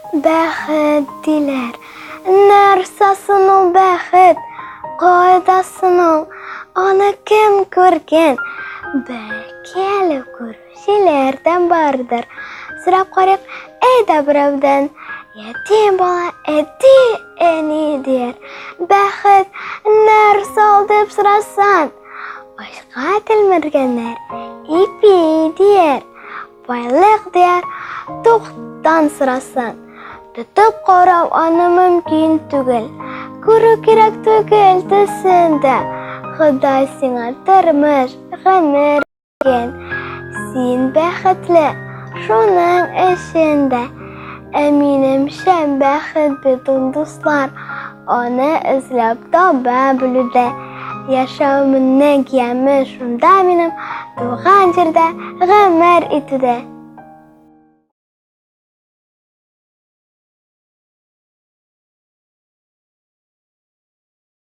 Бәхет диләр. Нәрсә соң ул бәхет? Кайда соң ул? Аны кем күргән? Бәлки әле күрүчеләр дә бардыр. Сорап карыйк, әйдә берәүдән. Ятим бала әти, әни дияр. Бәхет нәрсә ул дип сорасаң, ачка тилмергәннәр ипи дияр. Байлык дияр, туктан сорасаң. Тотып карау аны мөмкин түгел. Күрү кирәк түгел төсен дә. Ходай сиңа тормыш, гомер биргән. Син бәхетле, шуның өчен дә. Ә минемчә, бәхет бит ул, дуслар, аны эзләп таба белүдә. Яшәвемнең яме шунда минем, туган җирдә гомер итүдә.